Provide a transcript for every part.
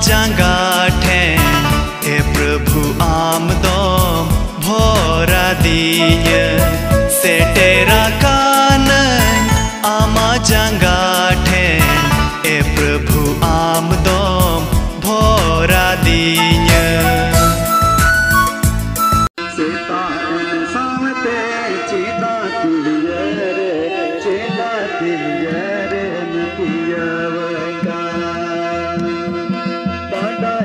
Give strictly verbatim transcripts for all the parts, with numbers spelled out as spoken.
ᱡᱟᱸᱜᱟ ᱴᱷᱮᱱ, ᱮ ᱯᱨᱚᱵᱷᱩ, ᱟᱢ ᱫᱚᱢ ᱵᱷᱚᱨᱟᱫᱤᱧᱟᱹ᱾ ᱥᱮᱴᱮᱨ ᱟᱠᱟᱱᱟᱹᱧ ᱟᱢᱟᱜ ᱡᱟᱸᱜᱟ ᱴᱷᱮᱱ, ᱮ ᱯᱨᱚᱵᱷᱩ, ᱟᱢ ᱫᱚᱢ ᱵᱷᱚᱨᱟᱫᱤᱧᱟᱹ᱾ ᱥᱮᱛᱟᱜ ᱮᱱ ᱥᱟᱶᱛᱮ ᱪᱮᱫᱟᱜ ᱠᱩᱞᱤᱭᱟᱹ ᱨᱮ, ᱪᱮᱫᱟᱜ ᱠᱩᱞᱤᱭᱟᱹ ᱨᱮᱢ ᱤᱭᱟᱹᱣ ᱟᱠᱟᱱ? ᱵᱟᱰᱟᱭ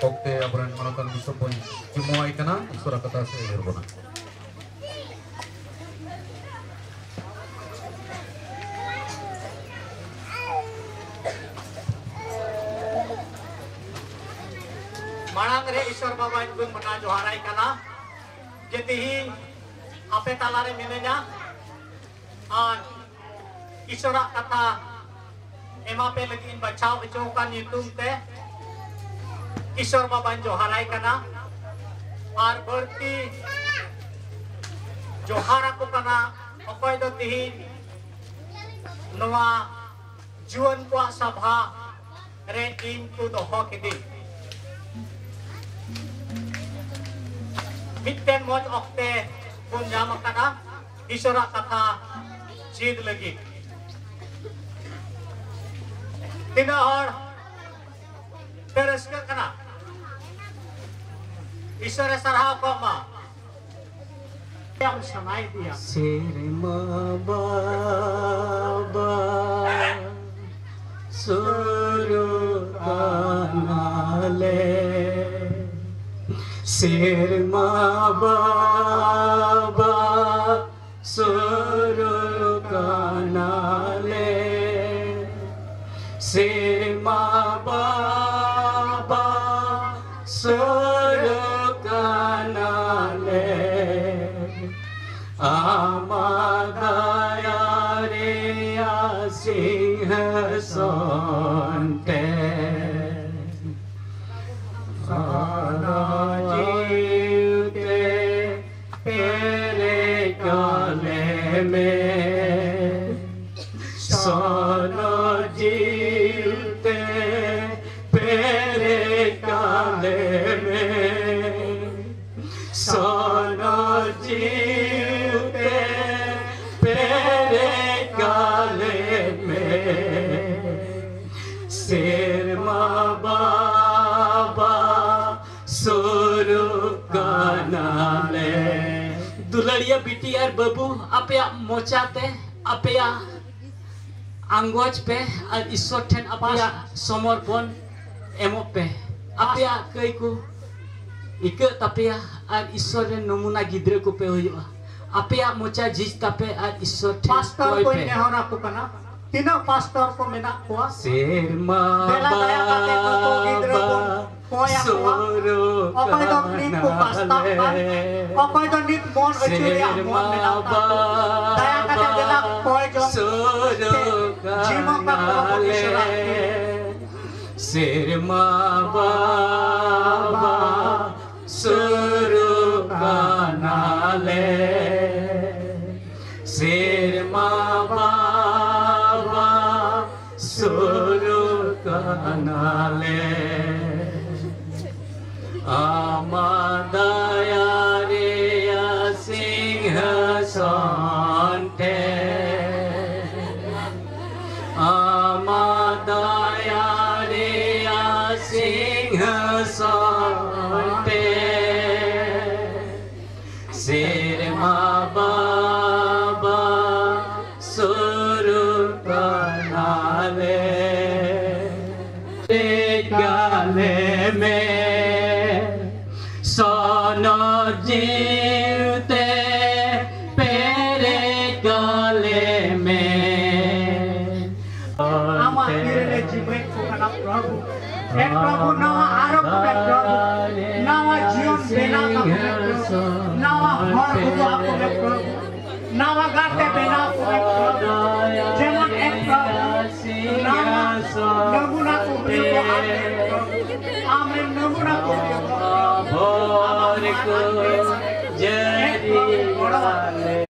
ᱚᱠᱛᱮ ᱟᱵᱚᱨᱮᱱ ᱢᱟᱱᱚᱛᱟᱱ ᱵᱤᱥᱚᱯ ᱵᱚᱱ ᱡᱤᱢᱟᱹᱣᱟᱭ ᱠᱟᱱᱟ, ᱤᱥᱚᱨᱟᱜ ᱠᱟᱛᱷᱟ ᱥᱮ ᱩᱭᱦᱟᱹᱨ ᱵᱚᱱᱟ᱾ ᱢᱟᱲᱟᱝ ᱨᱮ ᱤᱥᱚᱨ ᱵᱟᱵᱟᱧ ᱜᱩᱱ ᱢᱟᱱᱟᱣ ᱡᱚᱦᱟᱨᱟᱭ ᱠᱟᱱᱟ ᱡᱮ ᱛᱤᱦᱤᱧ ᱟᱯᱮ ᱛᱟᱞᱟᱨᱮ ᱢᱤᱱᱟᱹᱧᱟ᱾ ᱟᱨ ᱤᱥᱚᱨᱟᱜ ᱠᱟᱛᱷᱟ ᱮᱢᱟ ᱯᱮ ᱞᱟᱹᱜᱤᱫ ᱤᱧ ᱵᱟᱪᱷᱟᱣ ᱦᱚᱪᱚ ᱟᱠᱟᱱ ᱧᱩᱛᱩᱢ ᱛᱮ ᱤᱥᱚᱨ ᱵᱟᱵᱟᱧ ᱡᱚᱦᱟᱨᱟᱭ ᱠᱟᱱᱟ᱾ ᱟᱨ ᱵᱟᱹᱲᱛᱤ ᱡᱚᱦᱟᱨ ᱟᱠᱚ ᱠᱟᱱᱟ ᱚᱠᱚᱭ ᱫᱚ ᱛᱤᱦᱤᱧ ᱱᱚᱣᱟ ᱡᱩᱣᱟᱹᱱ ᱠᱚᱣᱟᱜ ᱥᱟᱵᱷᱟ ᱨᱮ ᱤᱧ ᱠᱚ ᱫᱚᱦᱚ ᱠᱤᱫᱤᱧ᱾ ᱢᱤᱫᱴᱮᱱ ᱢᱚᱡᱽ ᱚᱠᱛᱮ ᱵᱚᱱ ᱧᱟᱢ ᱟᱠᱟᱫᱟ ᱤᱥᱚᱨᱟᱜ ᱠᱟᱛᱷᱟ ᱪᱮᱫ ᱞᱟᱹᱜᱤᱫ᱾ ᱛᱤᱱᱟᱹᱜ ᱦᱚᱲ ᱯᱮ ᱨᱟᱹᱥᱠᱟᱹᱜ ᱠᱟᱱᱟ? ᱤᱥᱚᱨᱮ ᱥᱟᱨᱦᱟᱣ ᱠᱚᱜ ᱢᱟ᱾ ᱥᱮᱨᱢᱟ ᱵᱟᱵᱟ ᱥᱩᱨᱩ ᱠᱟᱱᱟᱞᱮ, ᱥᱮᱨᱢᱟ ᱵᱟᱵᱟ ᱥᱩᱨᱩ ᱠᱟᱱᱟᱞᱮ, ᱥᱮᱨᱢᱟ ᱵᱟᱵᱟ ᱥᱩᱨᱩ ᱠᱟᱱᱟᱞᱮ, ᱟᱢᱟᱜ ᱫᱟᱭᱟ ᱨᱮᱭᱟᱜ ᱥᱤᱝᱦᱟᱥᱚᱱ ᱛᱮ ᱥᱟᱱᱟ ᱡᱤᱣᱤ ᱛᱮ ᱯᱮᱨᱮᱡ ᱠᱟᱞᱮ ᱢᱮ, ᱥᱟᱱᱟ ᱡᱤᱣᱤ ᱛᱮ ᱯᱮᱨᱮᱡ ᱠᱟᱞᱮ ᱢᱮ, ᱥᱟᱱᱟ ᱡᱤᱣᱤ ᱛᱮ ᱯᱮᱨᱮᱡ ᱠᱟᱞᱮ ᱢᱮ, ᱥᱮᱨᱢᱟ ᱵᱟᱵᱟ ᱥᱩᱨᱩᱜ ᱠᱟᱱᱟᱞᱮ᱾ ᱫᱩᱞᱟᱹᱲᱤᱭᱟᱹ ᱵᱤᱴᱤ ᱟᱨ ᱵᱟᱹᱵᱩ, ᱟᱯᱮᱭᱟᱜ ᱢᱚᱪᱟᱛᱮ ᱟᱯᱮᱭᱟᱜ ᱟᱸᱜᱚᱪ ᱯᱮ ᱟᱨ ᱤᱥᱥᱚᱨ ᱴᱷᱮᱱ ᱟᱯᱮᱭᱟᱜ ᱥᱚᱢᱚᱨᱯᱚᱱ ᱮᱢᱚᱜ ᱯᱮ᱾ ᱟᱯᱮᱭᱟᱜ ᱠᱟᱹᱭ ᱠᱚ ᱤᱠᱟᱹᱜ ᱛᱟᱯᱮᱭᱟ ᱟᱨ ᱤᱥᱥᱚᱨ ᱨᱮᱱ ᱱᱚᱢᱩᱱᱟ ᱜᱤᱫᱽᱨᱟᱹ ᱠᱚᱯᱮ ᱦᱩᱭᱩᱜᱼᱟ᱾ ᱟᱯᱮᱭᱟᱜ ᱢᱚᱪᱟ ᱡᱷᱤᱡ ᱛᱟᱯᱮ ᱟᱨ ᱤᱥᱥᱚᱨ ᱴᱷᱮᱱ ᱯᱟᱥᱴᱚᱨ ᱠᱚᱭ ᱠᱚᱧ ᱯᱮ᱾ ᱱᱮᱦᱚᱨ ᱟᱠᱚ ᱠᱟᱱᱟ, ᱛᱤᱱᱟᱹᱜ ᱯᱟᱥᱴᱚᱨ ᱠᱚ ᱢᱮᱱᱟᱜ ᱠᱚᱣᱟ, ᱥᱮᱨᱢᱟ ᱫᱮᱞᱟ ᱫᱟᱭᱟ ᱠᱟᱛᱮ ᱱᱩᱠᱩ ᱜᱤᱫᱽᱨᱟᱹ ᱵᱚᱱ ᱵᱟᱵᱟ ᱠᱚᱭ ᱟᱠᱚᱣᱟ᱾ ᱥᱩᱨᱩ ᱚᱠᱚᱭ ᱫᱚ ᱱᱤᱛ ᱠᱚ ᱯᱟᱥᱛᱟᱜ ᱠᱟᱱ, ᱠᱟᱱᱟᱞᱮ᱾ ᱚᱠᱚᱭ ᱫᱚ ᱱᱤᱛ ᱢᱚᱱ ᱟᱹᱪᱩᱨ ᱨᱮᱭᱟᱜ ᱢᱚᱱ ᱥᱮᱨᱢᱟ ᱢᱮᱱᱟᱜ ᱛᱟᱠᱚ, ᱫᱟᱭᱟ ᱠᱟᱛᱮ ᱫᱮᱞᱟ ᱵᱟᱵᱟ ᱠᱚᱭ ᱡᱚᱝ ᱥᱩᱨᱩ ᱛᱮ ᱡᱤᱢᱟᱹ ᱠᱟᱠᱚ ᱠᱟᱱᱟᱞᱮ᱾ ᱤᱥᱚᱨ ᱟᱜ ᱛᱤ ᱨᱮ᱾ ᱥᱮᱨᱢᱟ ᱵᱟᱵᱟ ᱥᱩᱨᱩ ᱠᱟᱱᱟᱞᱮ, ᱥᱮᱨᱢᱟ ᱵᱟᱵᱟ ᱥᱩᱨᱩ ᱠᱟᱱᱟᱞᱮ᱾ ᱟᱢᱟᱜ ᱫᱟᱭᱟ ᱨᱮᱭᱟᱜ ᱥᱤᱝᱦᱟᱥᱚᱱ ᱴᱷᱮᱱ, ᱟᱢᱟᱜ ᱫᱟᱭᱟ ᱨᱮᱭᱟᱜ ᱥᱤᱝᱦᱟᱥᱚᱱ ᱴᱷᱮᱱ, ᱥᱮᱨᱢᱟ ᱵᱟᱵᱟ ᱥᱩᱨᱩ ᱠᱟᱱᱟᱞᱮ᱾ ᱯᱮᱨᱮᱡ ᱠᱟᱞᱮ ᱢᱮ, ᱥᱚᱱᱚᱛ ᱡᱤᱣᱤ ᱛᱮ ᱯᱮᱨᱮᱡ ᱠᱟᱞᱮ ᱢᱮ᱾ ᱟᱢᱟᱜ ᱛᱤ ᱨᱮᱞᱮ ᱡᱤᱢᱟᱹᱭᱮᱫ ᱠᱚ ᱠᱟᱱᱟ ᱯᱨᱚᱵᱷᱩ᱾ ᱮ ᱯᱨᱚᱵᱷᱩ, ᱱᱟᱣᱟ ᱟᱨᱳᱜᱽ ᱠᱚ ᱢᱮ ᱯᱨᱚᱵᱷᱩ, ᱱᱟᱣᱟ ᱡᱤᱭᱚᱱ ᱵᱮᱱᱟᱣ ᱠᱟᱠᱚ ᱢᱮ ᱯᱨᱚᱵᱷᱩ, ᱱᱟᱣᱟ ᱦᱚᱲ ᱩᱫᱩᱜ ᱟᱠᱚ ᱢᱮ ᱯᱨᱚᱵᱷᱩ, ᱱᱟᱣᱟ ᱜᱟᱛᱮ ᱵᱮᱱᱟᱣ ᱠᱚ ᱢᱮ ᱯᱨᱚᱵᱷᱩ᱾ ᱡᱮᱢᱚᱱ ᱮ ᱯᱨᱚᱵᱷᱩ, ᱱᱟᱣᱟ ᱱᱚᱢᱩᱱᱟ ᱠᱚ ᱦᱩᱭᱩᱜ ᱟᱢ ᱨᱮᱱ ᱯᱨᱚᱵᱷᱩ, ᱟᱢ ᱨᱮᱱ ᱱᱚᱢᱩᱱᱟ ᱠᱚ ᱦᱩᱭᱩᱜ ᱯᱨᱚᱵᱷᱩ, ᱟᱢᱟᱜ ᱢᱟᱱ ᱞᱟᱹᱜᱤᱫ ᱮ ᱯᱨᱚᱵᱷᱩ, ᱜᱚᱲᱚ ᱟᱞᱮ᱾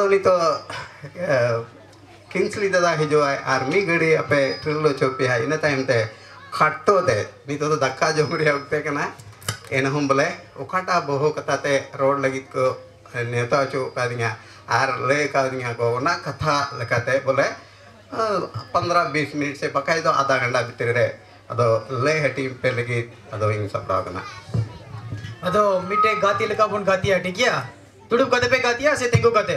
ᱱᱤᱛᱚᱜ ᱠᱤᱝᱥᱞᱤ ᱫᱟᱫᱟ ᱦᱤᱡᱩᱜᱼᱟᱭ ᱟᱨ ᱢᱤᱫ ᱜᱷᱟᱹᱲᱤ ᱟᱯᱮ ᱴᱨᱮᱞ ᱦᱚᱪᱚ ᱯᱮᱭᱟ, ᱤᱱᱟᱹ ᱛᱟᱭᱚᱢ ᱛᱮ ᱠᱷᱟᱴᱚ ᱛᱮ, ᱱᱤᱛᱚᱜ ᱫᱚ ᱫᱟᱠᱟ ᱡᱚᱢ ᱨᱮᱭᱟᱜ ᱚᱠᱛᱮ ᱠᱟᱱᱟ, ᱮᱱᱦᱚᱸ ᱵᱚᱞᱮ ᱚᱠᱟᱴᱟᱜ ᱵᱚᱦᱚ ᱠᱟᱛᱷᱟ ᱛᱮ ᱨᱚᱲ ᱞᱟᱹᱜᱤᱫ ᱠᱚ ᱱᱮᱣᱛᱟ ᱦᱚᱪᱚ ᱟᱠᱟᱫᱤᱧᱟ ᱟᱨ ᱞᱟᱹᱭ ᱟᱠᱟᱫᱤᱧᱟ ᱠᱚ, ᱚᱱᱟ ᱠᱟᱛᱷᱟ ᱞᱮᱠᱟᱛᱮ ᱵᱚᱞᱮ ᱯᱚᱱᱫᱽᱨᱚ ᱵᱤᱥ ᱢᱤᱱᱤᱴ ᱥᱮ ᱵᱟᱠᱷᱟᱡ ᱫᱚ ᱟᱫᱷᱟ ᱜᱷᱚᱱᱴᱟ ᱵᱷᱤᱛᱨᱤ ᱨᱮ ᱟᱫᱚ ᱞᱟᱹᱭ ᱦᱟᱹᱴᱤᱧ ᱯᱮ ᱞᱟᱹᱜᱤᱫ ᱟᱫᱚ ᱤᱧ ᱥᱟᱯᱲᱟᱣ ᱠᱟᱱᱟ᱾ ᱟᱫᱚ ᱢᱤᱫᱴᱮᱡ ᱜᱟᱛᱮ ᱞᱮᱠᱟ ᱵᱚᱱ ᱜᱟᱛᱮᱜᱼᱟ, ᱴᱷᱤᱠ ᱜᱮᱭᱟ? ᱫᱩᱲᱩᱵ ᱠᱟᱛᱮ ᱯᱮ ᱜᱟᱛᱮᱜᱼᱟ ᱥᱮ ᱛᱤᱸᱜᱩ ᱠᱟᱛᱮ?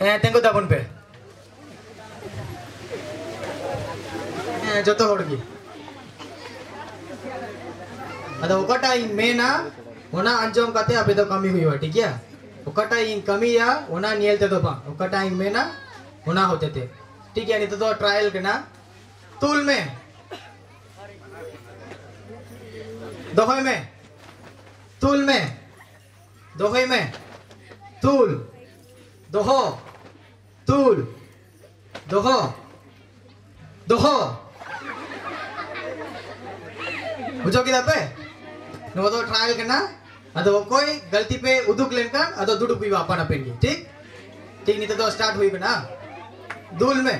ᱦᱮᱸ, ᱛᱤᱸᱜᱩ ᱛᱟᱵᱚᱱ ᱯᱮ᱾ ᱦᱮᱸ, ᱡᱚᱛᱚ ᱦᱚᱲ ᱜᱮ᱾ ᱟᱫᱚ ᱚᱠᱟᱴᱟᱜ ᱤᱧ ᱢᱮᱱᱟ, ᱚᱱᱟ ᱟᱸᱡᱚᱢ ᱠᱟᱛᱮ ᱟᱯᱮ ᱫᱚ ᱠᱟᱹᱢᱤ ᱦᱩᱭᱩᱜᱼᱟ, ᱴᱷᱤᱠ ᱜᱮᱭᱟ? ᱚᱠᱟᱴᱟᱜ ᱤᱧ ᱠᱟᱹᱢᱤᱭᱟ, ᱚᱱᱟ ᱧᱮᱞ ᱛᱮᱫᱚ ᱵᱟᱝ, ᱚᱠᱟᱴᱟᱜ ᱤᱧ ᱢᱮᱱᱟ, ᱚᱱᱟ ᱦᱚᱛᱮ ᱛᱮ᱾ ᱴᱷᱤᱠ ᱜᱮᱭᱟ, ᱱᱤᱛᱚᱜ ᱫᱚ ᱴᱨᱟᱭᱟᱞ ᱠᱟᱱᱟ᱾ ᱛᱩᱞ ᱢᱮ, ᱫᱚᱦᱚᱭ ᱢᱮ, ᱛᱩᱞ ᱢᱮ, ᱫᱚᱦᱚᱭ ᱢᱮ, ᱛᱩᱞ, ᱫᱚᱦᱚ, ᱛᱩᱞ, ᱫᱚᱦᱚ, ᱫᱚᱦᱚ᱾ ᱵᱩᱡᱷᱟᱹᱣ ᱠᱮᱫᱟ ᱯᱮ? ᱱᱚᱣᱟ ᱫᱚ ᱴᱨᱟᱭᱟᱞ ᱠᱟᱱᱟ᱾ ᱟᱫᱚ ᱚᱠᱚᱭ ᱜᱟᱹᱞᱛᱤ ᱯᱮ ᱩᱫᱩᱜ ᱞᱮᱱᱠᱷᱟᱱ ᱟᱫᱚ ᱫᱩᱲᱩᱵ ᱦᱩᱭᱩᱜᱼᱟ ᱟᱯᱟᱱ ᱟᱹᱯᱤᱱ ᱜᱮ, ᱴᱷᱤᱠ? ᱴᱷᱤᱠ, ᱱᱤᱛᱚᱜ ᱫᱚ ᱥᱴᱟᱨᱴ ᱦᱩᱭ ᱠᱟᱱᱟ᱾ ᱫᱩᱞ ᱢᱮ,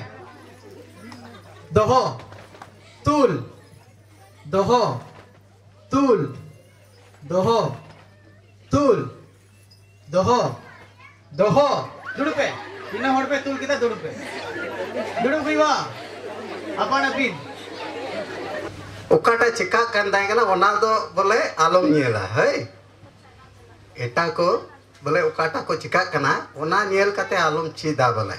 ᱫᱚᱦᱚ, ᱛᱩᱞ, ᱫᱚᱦᱚ, ᱛᱩᱞ, ᱫᱚᱦᱚ, ᱛᱩᱞ, ᱫᱚᱦᱚ, ᱫᱚᱦᱚ᱾ ᱫᱩᱲᱩᱵ ᱯᱮ᱾ ᱛᱤᱱᱟᱹᱜ ᱦᱚᱲ ᱯᱮ ᱛᱩᱞ ᱠᱮᱫᱟ, ᱫᱩᱲᱩᱵ ᱯᱮ᱾ ᱫᱩᱲᱩᱵ ᱦᱩᱭᱩᱜᱼᱟ᱾ ᱟᱯᱟᱱ ᱟᱹᱯᱤᱱ᱾ ᱚᱠᱟᱴᱟᱜ ᱪᱮᱠᱟᱜ ᱠᱟᱱ ᱛᱟᱦᱮᱸ ᱠᱟᱱᱟ, ᱚᱱᱟ ᱫᱚ ᱵᱚᱞᱮ ᱟᱞᱚᱢ ᱧᱮᱞᱟ, ᱦᱳᱭ᱾ ᱮᱴᱟᱜ ᱠᱚ ᱵᱚᱞᱮ ᱚᱠᱟᱴᱟᱜ ᱠᱚ ᱪᱮᱠᱟᱜ ᱠᱟᱱᱟ, ᱚᱱᱟ ᱧᱮᱞ ᱠᱟᱛᱮ ᱟᱞᱚᱢ ᱪᱮᱫᱟ ᱵᱚᱞᱮ᱾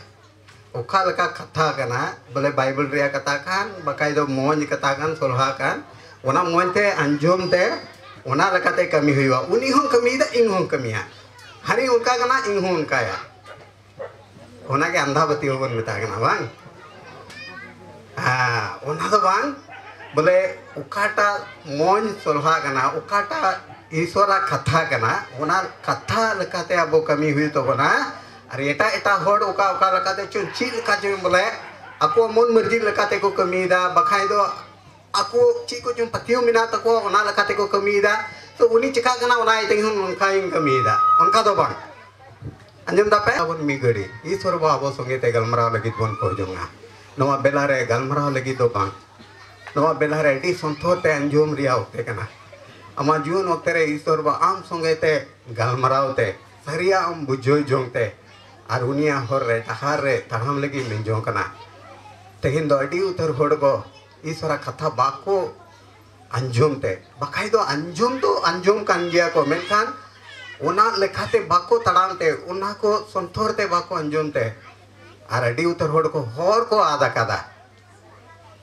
ᱚᱠᱟ ᱞᱮᱠᱟ ᱠᱟᱛᱷᱟ ᱠᱟᱱᱟ, ᱵᱚᱞᱮ ᱵᱟᱭᱵᱮᱞ ᱨᱮᱭᱟᱜ ᱠᱟᱛᱷᱟ ᱠᱟᱱ, ᱵᱟᱠᱷᱟᱡ ᱫᱚ ᱢᱚᱡᱽ ᱠᱟᱛᱷᱟ ᱠᱟᱱ, ᱥᱚᱞᱦᱟ ᱠᱟᱱ, ᱚᱱᱟ ᱢᱚᱡᱽ ᱛᱮ ᱟᱸᱡᱚᱢ ᱛᱮ ᱚᱱᱟ ᱞᱮᱠᱟᱛᱮ ᱠᱟᱹᱢᱤ ᱦᱩᱭᱩᱜᱼᱟ᱾ ᱩᱱᱤ ᱦᱚᱸ ᱠᱟᱹᱢᱤᱭᱮᱫᱟ, ᱤᱧ ᱦᱚᱸ ᱠᱟᱹᱢᱤᱭᱟ᱾ ᱦᱟᱹᱱᱤ ᱚᱱᱠᱟ ᱠᱟᱱᱟ, ᱤᱧ ᱦᱚᱸ ᱚᱱᱠᱟᱭᱟ᱾ ᱚᱱᱟᱜᱮ ᱟᱱᱫᱷᱟ ᱯᱟᱹᱛᱭᱟᱹᱣ ᱵᱚᱱ ᱢᱮᱛᱟᱜ ᱠᱟᱱᱟ, ᱵᱟᱝ? ᱦᱮᱸ, ᱚᱱᱟ ᱫᱚ ᱵᱟᱝ, ᱵᱚᱞᱮ ᱚᱠᱟᱴᱟᱜ ᱢᱚᱡᱽ ᱥᱚᱞᱦᱟ ᱠᱟᱱᱟ, ᱚᱠᱟᱴᱟᱜ ᱤᱥᱚᱨᱟᱜ ᱠᱟᱛᱷᱟ ᱠᱟᱱᱟ, ᱚᱱᱟ ᱠᱟᱛᱷᱟ ᱞᱮᱠᱟᱛᱮ ᱟᱵᱚ ᱠᱟᱹᱢᱤ ᱦᱩᱭᱩᱜ ᱛᱟᱵᱚᱱᱟ᱾ ᱟᱨ ᱮᱴᱟᱜ ᱮᱴᱟᱜ ᱦᱚᱲ ᱚᱠᱟ ᱚᱠᱟ ᱞᱮᱠᱟᱛᱮ ᱪᱚᱝ, ᱪᱮᱫ ᱞᱮᱠᱟ ᱪᱚᱝ, ᱵᱚᱞᱮ ᱟᱠᱚᱣᱟᱜ ᱢᱚᱱ ᱢᱟᱹᱨᱡᱤ ᱞᱮᱠᱟᱛᱮ ᱠᱚ ᱠᱟᱹᱢᱤᱭᱮᱫᱟ, ᱵᱟᱠᱷᱟᱡ ᱫᱚ ᱟᱠᱚ ᱪᱮᱫ ᱠᱚ ᱪᱚᱝ ᱯᱟᱹᱛᱭᱟᱹᱣ ᱢᱮᱱᱟᱜ ᱛᱟᱠᱚᱣᱟ, ᱚᱱᱟ ᱞᱮᱠᱟᱛᱮ ᱠᱚ ᱠᱟᱹᱢᱤᱭᱮᱫᱟ᱾ ᱛᱚ ᱩᱱᱤ ᱪᱮᱠᱟᱜ ᱠᱟᱱᱟ, ᱚᱱᱟ ᱤᱭᱟᱹᱛᱮ ᱤᱧ ᱦᱚᱸ ᱱᱚᱝᱠᱟᱧ ᱠᱟᱹᱢᱤᱭᱮᱫᱟ, ᱚᱱᱠᱟ ᱫᱚ ᱵᱟᱝ᱾ ᱟᱸᱡᱚᱢ ᱫᱟᱯᱮ? ᱟᱵᱚᱱ ᱢᱤᱫ ᱜᱷᱟᱹᱲᱤ ᱤᱥᱚᱨ ᱵᱟᱵᱟ ᱟᱵᱚ ᱥᱚᱸᱜᱮ ᱛᱮ ᱜᱟᱞᱢᱟᱨᱟᱣ ᱞᱟᱹᱜᱤᱫ ᱵᱚᱱ ᱠᱚᱭ ᱡᱚᱝᱟ᱾ ᱱᱚᱣᱟ ᱵᱮᱞᱟ ᱨᱮ ᱜᱟᱞᱢᱟᱨᱟᱣ ᱞᱟᱹᱜᱤᱫ ᱫᱚ ᱵᱟᱝ, ᱱᱚᱣᱟ ᱵᱮᱞᱟ ᱨᱮ ᱟᱹᱰᱤ ᱥᱚᱱᱛᱚᱨ ᱛᱮ ᱟᱸᱡᱚᱢ ᱨᱮᱭᱟᱜ ᱚᱠᱛᱮ ᱠᱟᱱᱟ᱾ ᱟᱢᱟᱜ ᱡᱩᱣᱟᱹᱱ ᱚᱠᱛᱮ ᱨᱮ ᱤᱥᱚᱨ ᱵᱟᱵᱟ ᱟᱢ ᱥᱚᱸᱜᱮ ᱛᱮ ᱜᱟᱞᱢᱟᱨᱟᱣ ᱛᱮ, ᱥᱟᱹᱨᱤᱭᱟᱜ ᱮᱢ ᱵᱩᱡᱷᱟᱹᱣ ᱡᱚᱝ ᱛᱮ, ᱟᱨ ᱩᱱᱤᱭᱟᱜ ᱦᱚᱨ ᱨᱮ, ᱰᱟᱦᱟᱨ ᱨᱮ ᱛᱟᱲᱟᱢ ᱞᱟᱹᱜᱤᱫ ᱢᱮᱱ ᱡᱚᱝ ᱠᱟᱱᱟ᱾ ᱛᱮᱦᱮᱧ ᱫᱚ ᱟᱹᱰᱤ ᱩᱛᱟᱹᱨ ᱦᱚᱲ ᱠᱚ ᱤᱥᱚᱨᱟᱜ ᱠᱟᱛᱷᱟ ᱵᱟᱠᱚ ᱟᱸᱡᱚᱢ ᱛᱮ, ᱵᱟᱠᱷᱟᱡ ᱫᱚ ᱟᱸᱡᱚᱢ ᱫᱚ ᱟᱸᱡᱚᱢ ᱠᱟᱱ ᱜᱮᱭᱟ ᱠᱚ, ᱢᱮᱱᱠᱷᱟᱱ ᱚᱱᱟ ᱞᱮᱠᱟᱛᱮ ᱵᱟᱠᱚ ᱛᱟᱲᱟᱢ ᱛᱮ, ᱚᱱᱟ ᱠᱚ ᱥᱚᱱᱛᱚᱨ ᱛᱮ ᱵᱟᱠᱚ ᱟᱸᱡᱚᱢ ᱛᱮ, ᱟᱨ ᱟᱹᱰᱤ ᱩᱛᱟᱹᱨ ᱦᱚᱲ ᱠᱚ ᱦᱚᱨ ᱠᱚ ᱟᱫ ᱟᱠᱟᱫᱟ᱾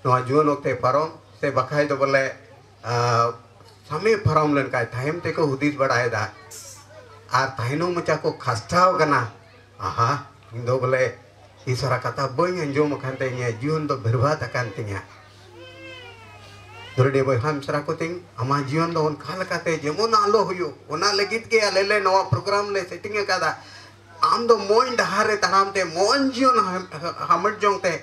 ᱱᱚᱣᱟ ᱡᱩᱣᱟᱹᱱ ᱚᱠᱛᱮ ᱯᱟᱨᱚᱢ ᱥᱮ ᱵᱟᱠᱷᱟᱡ ᱫᱚ ᱵᱚᱞᱮ, ᱟ, ᱥᱟᱢᱮ ᱯᱟᱨᱚᱢ ᱞᱮᱱᱠᱷᱟᱡ ᱛᱟᱭᱚᱢ ᱛᱮᱠᱚ ᱦᱩᱫᱤᱥ ᱵᱟᱲᱟᱭᱮᱫᱟ ᱟᱨ ᱛᱟᱭᱱᱚᱢ ᱢᱚᱪᱟ ᱠᱚ ᱠᱷᱟᱥᱴᱟᱣ ᱠᱟᱱᱟ᱾ ᱟᱦᱟ, ᱤᱧ ᱫᱚ ᱵᱚᱞᱮ ᱤᱥᱚᱨᱟᱜ ᱠᱟᱛᱷᱟ ᱵᱟᱹᱧ ᱟᱸᱡᱚᱢ ᱟᱠᱟᱱ ᱛᱮ ᱤᱧᱟᱹᱜ ᱡᱤᱭᱚᱱ ᱫᱚ ᱵᱮᱨᱵᱟᱫ ᱟᱠᱟᱱ ᱛᱤᱧᱟ᱾ ᱫᱩᱞᱟᱹᱲᱤᱭᱟᱹ ᱵᱚᱭᱦᱟ ᱢᱤᱥᱨᱟ ᱠᱚ ᱛᱤᱧ, ᱟᱢᱟᱜ ᱡᱤᱭᱚᱱ ᱫᱚ ᱚᱱᱠᱟ ᱞᱮᱠᱟᱛᱮ ᱡᱮᱢᱚᱱ ᱟᱞᱚ ᱦᱩᱭᱩᱜ, ᱚᱱᱟ ᱞᱟᱹᱜᱤᱫ ᱜᱮ ᱟᱞᱮ ᱞᱮ ᱱᱚᱣᱟ ᱯᱨᱳᱜᱨᱟᱢ ᱞᱮ ᱥᱮᱴᱤᱝ ᱟᱠᱟᱫᱟ᱾ ᱟᱢ ᱫᱚ ᱢᱚᱡᱽ ᱰᱟᱦᱟᱨ ᱨᱮ ᱛᱟᱲᱟᱢ ᱛᱮ, ᱢᱚᱡᱽ ᱡᱤᱭᱚᱱ ᱦᱟᱢ-, ᱦᱟᱢᱮᱴ ᱡᱚᱝ ᱛᱮ,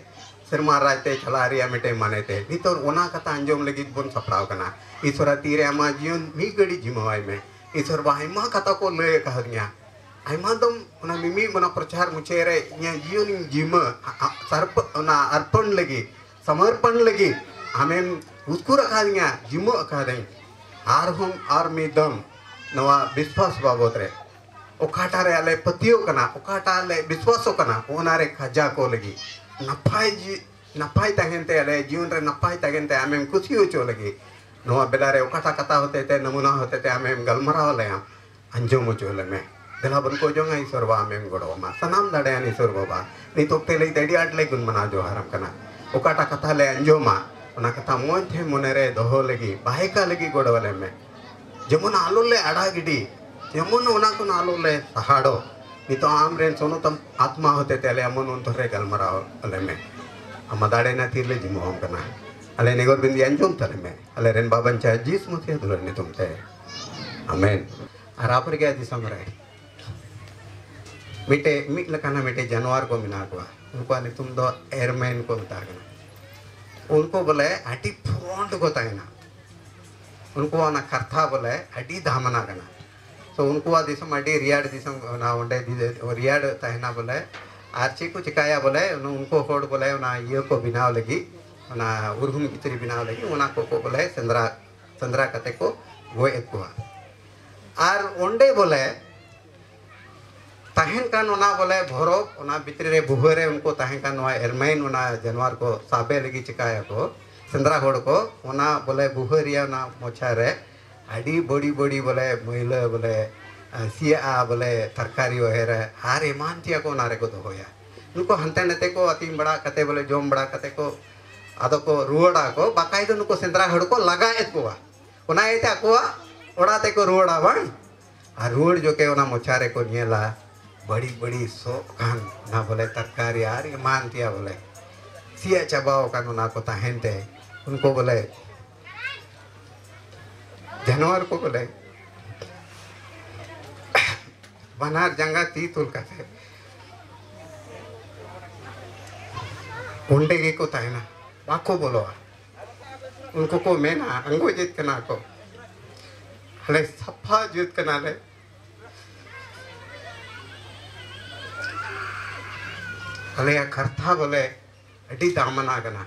ᱥᱮᱨᱢᱟ ᱨᱟᱡᱽ ᱛᱮ ᱪᱟᱞᱟᱜ ᱨᱮᱭᱟᱜ ᱢᱤᱫᱴᱮᱱ ᱢᱟᱱᱮ ᱛᱮ ᱱᱤᱛᱚᱜ ᱚᱱᱟ ᱠᱟᱛᱷᱟ ᱟᱸᱡᱚᱢ ᱞᱟᱹᱜᱤᱫ ᱵᱚᱱ ᱥᱟᱯᱲᱟᱣ ᱠᱟᱱᱟ᱾ ᱤᱥᱚᱨᱟᱜ ᱛᱤ ᱨᱮ ᱟᱢᱟᱜ ᱡᱤᱭᱚᱱ ᱢᱤᱫ ᱜᱷᱟᱹᱲᱤ ᱡᱤᱢᱟᱹᱣᱟᱭ ᱢᱮ᱾ ᱤᱥᱚᱨ ᱵᱟ ᱟᱭᱢᱟ ᱠᱟᱛᱷᱟ ᱠᱚ ᱞᱟᱹᱭ ᱟᱠᱟᱫᱤᱧᱟ, ᱟᱭᱢᱟ ᱫᱚᱢ ᱚᱱᱟ ᱢᱤᱢᱤᱫ ᱚᱱᱟ ᱯᱨᱚᱪᱟᱨ ᱢᱩᱪᱟᱹᱫ ᱨᱮ ᱤᱧᱟᱹᱜ ᱡᱤᱭᱚᱱᱤᱧ ᱡᱤᱢᱟᱹ, ᱟ-, ᱟ-, ᱥᱟᱨᱯ-, ᱚᱱᱟ ᱟᱨᱯᱚᱱ ᱞᱟᱹᱜᱤᱫ, ᱥᱚᱢᱚᱨᱯᱚᱱ ᱞᱟᱹᱜᱤᱫ ᱟᱢᱮᱢ ᱩᱥᱠᱩᱨ ᱟᱠᱟᱫᱤᱧᱟ, ᱡᱤᱢᱟᱹ ᱟᱠᱟᱫᱟᱹᱧ᱾ ᱟᱨᱦᱚᱸ ᱟᱨ ᱢᱤᱫ ᱫᱚᱢ ᱱᱚᱣᱟ ᱵᱤᱥᱣᱟᱥ ᱵᱟᱵᱚᱫ ᱨᱮ, ᱚᱠᱟᱴᱟᱜ ᱨᱮ ᱟᱞᱮ ᱯᱟᱹᱛᱭᱟᱹᱣ ᱠᱟᱱᱟ, ᱚᱠᱟᱴᱟᱜ ᱞᱮ ᱵᱤᱥᱣᱟᱥᱚᱜ ᱠᱟᱱᱟ, ᱚᱱᱟ ᱨᱮ ᱠᱷᱟᱡᱟ ᱠᱚ ᱞᱟᱹᱜᱤᱫ, ᱱᱟᱯᱟᱭ ᱡᱤ-, ᱱᱟᱯᱟᱭ ᱛᱟᱦᱮᱱ ᱛᱮ, ᱟᱞᱮ ᱡᱤᱭᱚᱱ ᱨᱮ ᱱᱟᱯᱟᱭ ᱛᱟᱦᱮᱱ ᱛᱮ ᱟᱢᱮᱢ ᱠᱩᱥᱤ ᱦᱚᱪᱚ ᱞᱟᱹᱜᱤᱫ, ᱱᱚᱣᱟ ᱵᱮᱞᱟ ᱨᱮ ᱚᱠᱟᱴᱟᱜ ᱠᱟᱛᱷᱟ ᱦᱚᱛᱮ ᱛᱮ, ᱱᱟᱢᱩᱱᱟ ᱦᱚᱛᱮ ᱛᱮ ᱟᱢᱮᱢ ᱜᱟᱞᱢᱟᱨᱟᱣ ᱟᱞᱮᱭᱟ, ᱟᱸᱡᱚᱢ ᱦᱚᱪᱚ ᱞᱮᱢᱮ᱾ ᱫᱮᱞᱟ ᱵᱚᱱ ᱠᱚ ᱡᱚᱝᱟ ᱤᱥᱚᱨ ᱵᱟ ᱟᱢᱮᱢ ᱜᱚᱲᱚ ᱟᱢᱟ, ᱥᱟᱱᱟᱢ ᱫᱟᱲᱮᱭᱟᱱ ᱤᱥᱚᱨ ᱵᱟᱵᱟ᱾ ᱱᱤᱛ ᱚᱠᱛᱮ ᱞᱟᱹᱜᱤᱫ ᱟᱹᱰᱤ ᱟᱸᱴ ᱞᱮ ᱜᱩᱱ ᱢᱟᱱᱟᱣ ᱡᱚᱦᱟᱨᱟᱢ ᱠᱟᱱᱟ᱾ ᱚᱠᱟᱴᱟᱜ ᱠᱟᱛᱷᱟ ᱞᱮ ᱟᱸᱡᱚᱢᱟ, ᱚᱱᱟ ᱠᱟᱛᱷᱟ ᱢᱚᱡᱽ ᱛᱮ ᱢᱚᱱᱮ ᱨᱮ ᱫᱚᱦᱚ ᱞᱟᱹᱜᱤᱫ, ᱵᱟᱦᱮᱠᱟ ᱞᱟᱹᱜᱤᱫ ᱜᱚᱲᱚ ᱟᱞᱮ ᱢᱮ᱾ ᱡᱮᱢᱚᱱ ᱟᱞᱚ ᱞᱮ ᱟᱲᱟ ᱜᱤᱰᱤ, ᱡᱮᱢᱚᱱ ᱚᱱᱟ ᱠᱷᱚᱱ ᱟᱞᱚ ᱞᱮ ᱥᱟᱦᱟᱲᱚᱜ᱾ ᱱᱤᱛᱚᱜ ᱟᱢ ᱨᱮᱱ ᱥᱚᱱᱚᱛ ᱟᱛᱢᱟ ᱦᱚᱛᱮ ᱛᱮ ᱟᱞᱮᱭᱟᱜ ᱢᱚᱱ ᱚᱱᱛᱚᱨ ᱨᱮ ᱜᱟᱞᱢᱟᱨᱟᱣ ᱟᱞᱮ ᱢᱮ᱾ ᱟᱢᱟᱜ ᱫᱟᱲᱮ ᱱᱟ ᱛᱤᱨ ᱞᱮ ᱡᱤᱢᱟᱹᱣᱟᱢ ᱠᱟᱱᱟ᱾ ᱟᱞᱮ ᱱᱮᱜᱚᱨ ᱵᱤᱱᱫᱤ ᱟᱸᱡᱚᱢ ᱛᱟᱞᱮ ᱢᱮ᱾ ᱟᱞᱮ ᱨᱮᱱ ᱵᱟᱵᱟᱧᱪᱟ ᱡᱤᱥ ᱢᱟᱥᱤᱦᱟ ᱫᱩᱞᱟᱹᱲ ᱧᱩᱛᱩᱢ ᱛᱮ᱾ ᱟᱢᱮᱱ᱾ ᱟᱨ ᱟᱯᱷᱨᱤᱠᱟ ᱫᱤᱥᱚᱢ ᱨᱮ ᱢᱤᱫᱴᱮᱡ, ᱢᱤᱫ ᱞᱮᱠᱟᱱᱟᱜ ᱢᱤᱫᱴᱮᱡ ᱡᱟᱱᱣᱟᱨ ᱠᱚ ᱢᱮᱱᱟᱜ ᱠᱚᱣᱟ᱾ ᱩᱱᱠᱩᱣᱟᱜ ᱧᱩᱛᱩᱢ ᱫᱚ ᱮᱨᱢᱮᱱ ᱠᱚ ᱢᱮᱛᱟ ᱠᱟᱱᱟ᱾ ᱩᱱᱠᱩ ᱵᱚᱞᱮ ᱟᱹᱰᱤ ᱯᱷᱨᱚᱱᱴ ᱠᱚ ᱛᱟᱦᱮᱱᱟ᱾ ᱩᱱᱠᱩᱣᱟᱜ ᱚᱱᱟ ᱠᱟᱛᱷᱟ ᱵᱚᱞᱮ ᱟᱹᱰᱤ ᱫᱟᱢᱟᱱᱟ ᱠᱟᱱᱟ᱾ ᱛᱚ ᱩᱱᱠᱩᱣᱟᱜ ᱫᱤᱥᱚᱢ ᱟᱹᱰᱤ ᱨᱮᱭᱟᱲ ᱫᱤᱥᱚᱢ, ᱚᱱᱟ ᱚᱸᱰᱮ ᱫᱤ-, ᱨᱮᱭᱟᱲ ᱛᱟᱦᱮᱱᱟ ᱵᱚᱞᱮ᱾ ᱟᱨ ᱪᱮᱫ ᱠᱚ ᱪᱤᱠᱟᱹᱭᱟ ᱵᱚᱞᱮ, ᱩᱱ-, ᱩᱱᱠᱩ ᱦᱚᱲ ᱵᱚᱞᱮ ᱚᱱᱟ ᱤᱭᱟᱹ ᱠᱚ ᱵᱮᱱᱟᱣ ᱞᱟᱹᱜᱤᱫ, ᱚᱱᱟ ᱩᱨᱦᱩᱢ ᱠᱤᱪᱨᱤ ᱵᱮᱱᱟᱣ ᱞᱟᱹᱜᱤᱫ ᱚᱱᱟ ᱠᱚᱠᱚ ᱵᱚᱞᱮ ᱥᱮᱸᱫᱽᱨᱟ, ᱥᱮᱸᱫᱽᱨᱟ ᱠᱟᱛᱮ ᱠᱚ ᱜᱚᱡ ᱮᱫ ᱠᱚᱣᱟ᱾ ᱟᱨ ᱚᱸᱰᱮ ᱵᱚᱞᱮ ᱛᱟᱦᱮᱱ ᱠᱟᱱ ᱚᱱᱟ ᱵᱚᱞᱮ ᱵᱷᱚᱨᱚᱵ, ᱚᱱᱟ ᱵᱷᱤᱛᱨᱤ ᱨᱮ ᱵᱩᱦᱟᱹ ᱨᱮ ᱩᱱᱠᱩ ᱛᱟᱦᱮᱸ ᱠᱟᱱ ᱱᱚᱣᱟ ᱮᱨᱢᱟᱭᱤᱱ, ᱚᱱᱟ ᱡᱟᱱᱣᱟᱨ ᱠᱚ ᱥᱟᱵᱮ ᱞᱟᱹᱜᱤᱫ ᱪᱤᱠᱟᱭᱟᱠᱚ ᱥᱮᱸᱫᱽᱨᱟ ᱦᱚᱲ ᱠᱚ, ᱚᱱᱟ ᱵᱚᱞᱮ ᱵᱩᱦᱟᱹ ᱨᱮᱭᱟᱜ ᱚᱱᱟ ᱢᱚᱪᱟ ᱨᱮ ᱟᱹᱰᱤ ᱵᱟᱹᱲᱤ ᱵᱟᱹᱲᱤ ᱵᱚᱞᱮ ᱢᱟᱹᱭᱞᱟᱹ ᱵᱚᱞᱮ, ᱟᱸ, ᱥᱤᱭᱟᱜᱼᱟ ᱵᱚᱞᱮ ᱛᱟᱨᱠᱟᱨᱤ ᱚᱦᱮᱨ ᱟᱨ ᱮᱢᱟᱱ ᱛᱮᱭᱟᱜ ᱠᱚ ᱚᱱᱟ ᱨᱮᱠᱚ ᱫᱚᱦᱚᱭᱟ᱾ ᱱᱩᱠᱩ ᱦᱟᱱᱛᱮ ᱱᱟᱛᱮ ᱠᱚ ᱟᱹᱛᱤᱧ ᱵᱟᱲᱟ ᱠᱟᱛᱮ ᱵᱚᱞᱮ ᱡᱚᱢ ᱵᱟᱲᱟ ᱠᱟᱛᱮ ᱠᱚ ᱟᱫᱚ ᱠᱚ ᱨᱩᱣᱟᱹᱲᱟ ᱠᱚ, ᱵᱟᱠᱷᱟᱡ ᱫᱚ ᱱᱩᱠᱩ ᱥᱮᱸᱫᱽᱨᱟ ᱦᱚᱲ ᱠᱚ ᱞᱟᱜᱟ ᱮᱫ ᱠᱚᱣᱟ᱾ ᱚᱱᱟ ᱤᱭᱟᱹᱛᱮ ᱟᱠᱚᱣᱟᱜ ᱚᱲᱟᱜ ᱛᱮᱠᱚ ᱨᱩᱣᱟᱹᱲᱟ ᱵᱟᱝ᱾ ᱟᱨ ᱨᱩᱣᱟᱹᱲ ᱡᱚᱠᱷᱮᱡ ᱚᱱᱟ ᱢᱚᱪᱟ ᱨᱮᱠᱚ ᱧᱮᱞᱟ, ᱵᱟᱹᱲᱤᱡ ᱵᱟᱹᱲᱤᱡ ᱥᱚᱜ ᱠᱟᱱ ᱚᱱᱟ ᱵᱚᱞᱮ ᱛᱟᱨᱠᱟᱨᱤ ᱟᱨ ᱮᱢᱟᱱ ᱛᱮᱭᱟᱜ ᱵᱚᱞᱮ ᱥᱤᱭᱟ ᱪᱟᱵᱟᱣ ᱟᱠᱟᱱ ᱚᱱᱟ ᱠᱚ ᱛᱟᱦᱮᱱ ᱛᱮ ᱩᱱᱠᱩ ᱵᱚᱞᱮ ᱡᱟᱱᱣᱟᱨ ᱠᱚ ᱵᱚᱞᱮ ᱵᱟᱱᱟᱨ ᱡᱟᱸᱜᱟ ᱛᱤ ᱛᱩᱞ ᱠᱟᱛᱮ ᱚᱸᱰᱮ ᱜᱮᱠᱚ ᱛᱟᱦᱮᱱᱟ, ᱵᱟᱠᱚ ᱵᱚᱞᱚᱜᱼᱟ᱾ ᱩᱱᱠᱩ ᱠᱚ ᱢᱮᱱᱟ, ᱟᱸᱜᱚᱪᱮᱫ ᱠᱟᱱᱟ ᱠᱚ, ᱟᱞᱮ ᱥᱟᱯᱷᱟ ᱡᱟᱹᱛ ᱠᱟᱱᱟᱞᱮ, ᱟᱞᱮᱭᱟᱜ ᱠᱟᱛᱷᱟ ᱵᱚᱞᱮ ᱟᱹᱰᱤ ᱫᱟᱢᱟᱱᱟ ᱠᱟᱱᱟ᱾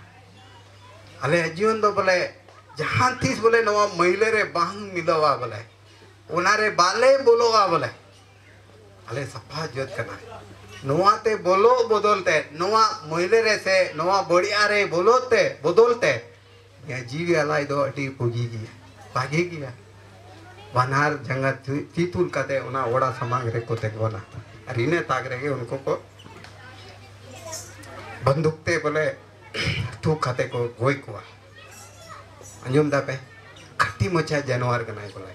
ᱟᱞᱮᱭᱟᱜ ᱡᱤᱭᱚᱱ ᱫᱚ ᱵᱚᱞᱮ ᱡᱟᱦᱟᱸ ᱛᱤᱥ ᱵᱚᱞᱮ ᱱᱚᱣᱟ ᱢᱟᱹᱭᱞᱟᱹ ᱨᱮ ᱵᱟᱝ ᱢᱤᱞᱟᱹᱣᱟ, ᱵᱚᱞᱮ ᱚᱱᱟ ᱨᱮ ᱵᱟᱞᱮ ᱵᱚᱞᱚᱜᱼᱟ᱾ ᱵᱚᱞᱮ ᱟᱞᱮ ᱥᱟᱯᱷᱟ ᱡᱟᱹᱛ ᱠᱟᱱᱟ᱾ ᱱᱚᱣᱟ ᱛᱮ ᱵᱚᱞᱚᱜ ᱵᱚᱫᱚᱞ ᱛᱮ, ᱱᱚᱣᱟ ᱢᱟᱹᱭᱞᱟᱹ ᱨᱮ ᱥᱮ ᱱᱚᱣᱟ ᱵᱟᱹᱲᱤᱡ ᱨᱮ ᱵᱚᱞᱚ ᱛᱮ, ᱵᱚᱫᱚᱞ ᱛᱮ ᱱᱤᱭᱟᱹ ᱡᱤᱣᱤ ᱟᱞᱟᱭ ᱫᱚ ᱟᱹᱰᱤ ᱵᱩᱜᱤ ᱜᱮᱭᱟ, ᱵᱷᱟᱜᱮ ᱜᱮᱭᱟ᱾ ᱵᱟᱱᱟᱨ ᱡᱟᱸᱜᱟ ᱛᱤ, ᱛᱤ ᱛᱩᱞ ᱠᱟᱛᱮ ᱚᱱᱟ ᱚᱲᱟᱜ ᱥᱟᱢᱟᱝ ᱨᱮᱠᱚ ᱛᱤᱸᱜᱩᱱᱟ᱾ ᱟᱨ ᱤᱱᱟᱹ ᱛᱟᱠ ᱨᱮᱜᱮ ᱩᱱᱠᱩ ᱠᱚ ᱵᱟᱱᱫᱩᱠ ᱛᱮ ᱵᱚᱞᱮ ᱛᱷᱩ ᱠᱟᱛᱮ ᱠᱚ ᱜᱚᱡ ᱠᱚᱣᱟ᱾ ᱟᱸᱡᱚᱢ ᱫᱟᱯᱮ? ᱠᱷᱟᱹᱴᱤ ᱢᱟᱪᱷᱟ ᱡᱟᱱᱣᱟᱨ ᱠᱟᱱᱟᱭ ᱵᱚᱞᱮ᱾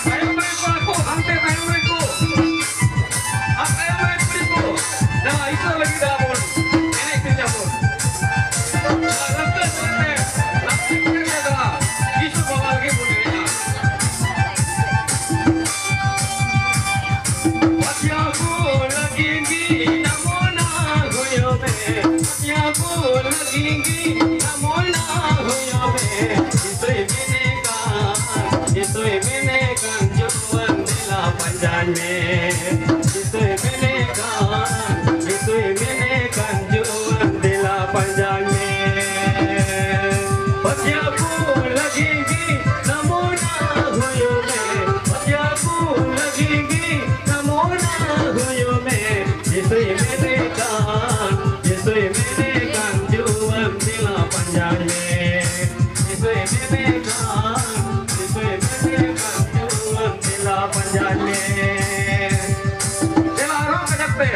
ᱛᱟᱭᱚᱢ ᱨᱮ ᱠᱚ, ᱦᱟᱱᱛᱮ ᱛᱟᱭᱚᱢ ᱨᱮ ᱠᱚ᱾ ᱟᱨ ᱛᱟᱭᱚᱢ ᱨᱮ ᱠᱩᱲᱤ ᱠᱚ᱾ ᱫᱮᱞᱟ, ᱤᱥᱚᱨ ᱞᱟᱹᱜᱤᱫ ᱫᱮᱞᱟ ᱵᱚᱱ ᱮᱱᱮᱡ ᱥᱮᱨᱮᱧ ᱟᱵᱚᱱ᱾ ᱟᱨ ᱨᱟᱹᱥᱠᱟᱹ ᱥᱟᱞᱟᱜ ᱛᱮ, ᱨᱟᱹᱥᱠᱟᱹ ᱥᱟᱞᱟᱜ ᱛᱮ ᱫᱮᱞᱟ, ᱤᱥᱚᱨ ᱵᱟᱵᱟ ᱞᱟᱹᱜᱤᱫ ᱵᱚᱱ ᱮᱱᱮᱡᱟ᱾ ᱯᱟᱹᱛᱭᱟᱹᱣ ᱠᱚ ᱞᱟᱹᱜᱤᱫ ᱜᱮ ᱱᱟᱢᱚᱱᱟ ᱦᱩᱭᱩᱜ ᱢᱮ᱾ ᱯᱟᱹᱛᱭᱟᱹᱣ ᱠᱚ ᱞᱟᱹᱜᱤᱫ ᱜᱮ ᱱᱟᱢᱚᱱᱟ ᱦᱩᱭᱩᱜ ᱢᱮ᱾ ᱡᱤᱥᱩᱭ ᱢᱮᱱᱮ ᱠᱟᱱ, ᱡᱤᱥᱩᱭ ᱢᱮᱱᱮ ᱠᱟᱱ, ᱡᱩᱣᱟᱹᱱ ᱫᱮᱞᱟ ᱯᱟᱸᱡᱟᱭ ᱢᱮ᱾ ᱡᱤᱥᱩᱭ ᱢᱮᱱᱮ ᱠᱟᱱ, ᱡᱤᱥᱩᱭ ᱢᱮᱱᱮ ᱠᱟᱱ, ᱡᱩᱣᱟᱹᱱ ᱫᱮᱞᱟ ᱯᱟᱸᱡᱟᱭ ᱢᱮ᱾ ᱯᱟᱹᱛᱭᱟᱹᱣ ᱠᱚ ᱞᱟᱹᱜᱤᱫ ᱜᱮ ᱱᱟᱢᱚᱱᱟ ᱦᱩᱭᱩᱜ ᱢᱮ᱾ ᱯᱟᱹᱛᱭᱟᱹᱣ ᱠᱚ ᱞᱟᱹᱜᱤᱫ ᱜᱮ ᱱᱟᱢᱚᱱᱟ ᱦᱩᱭᱩᱜ ᱢᱮ᱾ ᱡᱤᱥᱩᱭ ᱢᱮᱱᱮ ᱠᱟᱱ, ᱡᱤᱥᱩᱭ ᱢᱮᱱᱮ ᱠᱟᱱ, ᱡᱩᱣᱟᱹᱱ ᱫᱮᱞᱟ ᱯᱟᱸᱡᱟᱭ ᱢᱮ᱾ ᱡᱤᱥᱩᱭ ᱢᱮᱱᱮ ᱠᱟᱱ, ᱡᱤᱥᱩᱭ ᱢᱮᱱᱮ ᱠᱟᱱ, ᱡᱩᱣᱟᱹᱱ ᱫᱮᱞᱟ ᱯᱟᱸᱡᱟᱭ ᱢᱮ᱾ ᱫᱮᱞᱟ ᱟᱨᱦᱚᱸ ᱠᱟᱡᱟᱠ ᱛᱮ᱾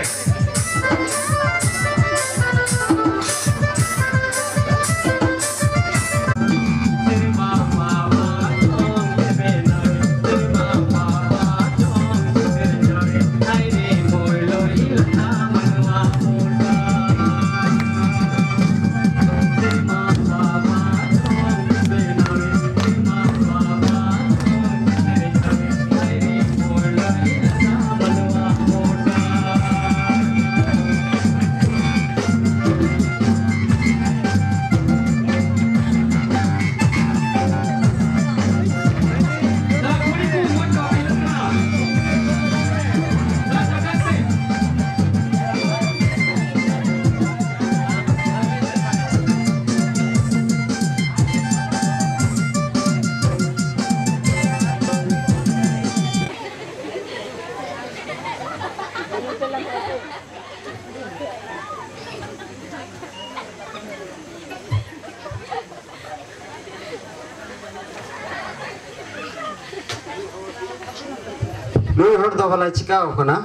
ᱱᱩᱭ ᱦᱚᱲ ᱫᱚ ᱵᱷᱟᱞᱟ ᱪᱤᱠᱟᱣ ᱠᱟᱱᱟ?